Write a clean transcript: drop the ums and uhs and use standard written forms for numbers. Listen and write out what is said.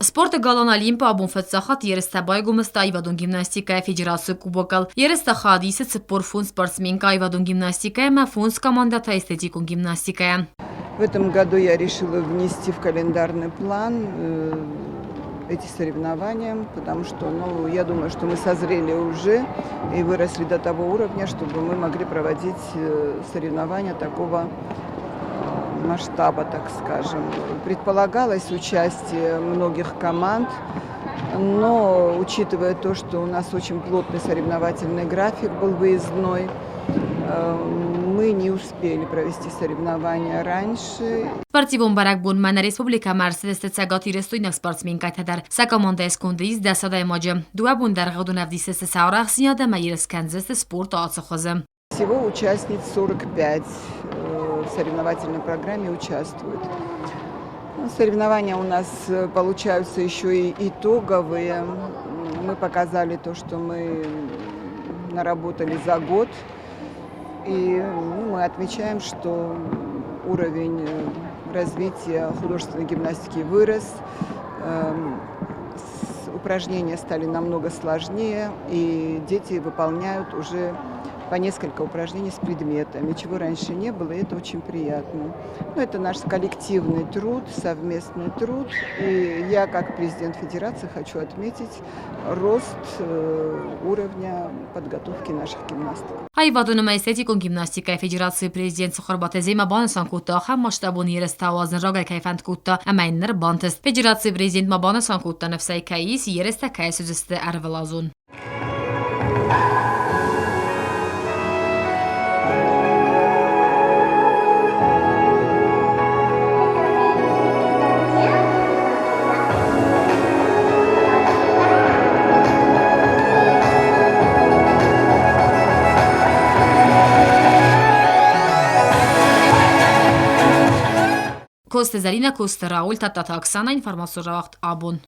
Спорты галуан Олимп-ы абон фыццаг ерыстӕ байгом сты аивадон гимнастикӕйӕ Федерацийы Кубокыл. Ерыстӕ хайад исы 45 спортсменкӕ аивадон гимнастикӕйӕ ӕмӕ фондз командӕ та эстетикон гимнастикӕйӕ. В этом году я решила внести в календарный план эти соревнования, потому что, ну, я думаю, что мы созрели уже и выросли до того уровня, чтобы мы могли проводить соревнования такого масштаба, так скажем. Предполагалось участие многих команд, но учитывая то, что у нас очень плотный соревновательный график был выездной, мы не успели провести соревнования раньше. Спортивон бӕрӕгбонмӕ нӕ республикӕмӕ ӕрцыдысты цӕгатирыстойнаг спортсменкӕтӕ дӕр. Сӕ командӕйы сконды ис 10 адӕймаджы. Дыууӕ бон дӕргъы уыдон ӕвдисдзысты сӕ арӕхстдзинад ӕмӕ ерыс кӕндзысты спорты ацы хуызы. Всего участниц 45 в соревновательной программе участвуют. Соревнования у нас получаются еще и итоговые. Мы показали то, что мы наработали за год. И, ну, мы отмечаем, что уровень развития художественной гимнастики вырос. Упражнения стали намного сложнее, и дети выполняют уже по несколько упражнений с предметами, чего раньше не было, и это очень приятно. Но это наш коллективный труд, совместный труд, и я, как президент федерации, хочу отметить рост уровня подготовки наших гимнасток. Аивадон ӕмӕ эстетикон гимнастикӕйы федерацийы президент Цхуырбаты Земӕ банысан кодта, ахӕм масштабон ерыстӕ ауадзын рагӕй кӕй фӕнд кодта ӕмӕ йын ныр бантыст. Федерацийы президент ма банысан кодта, ныфсӕй кӕй ис, ерыстӕ кӕй суыдзысты ӕрвылазон. Косты Зӕринӕ, Косты Рауль, Тадтаты Оксана, информацион рауагъд «Абон».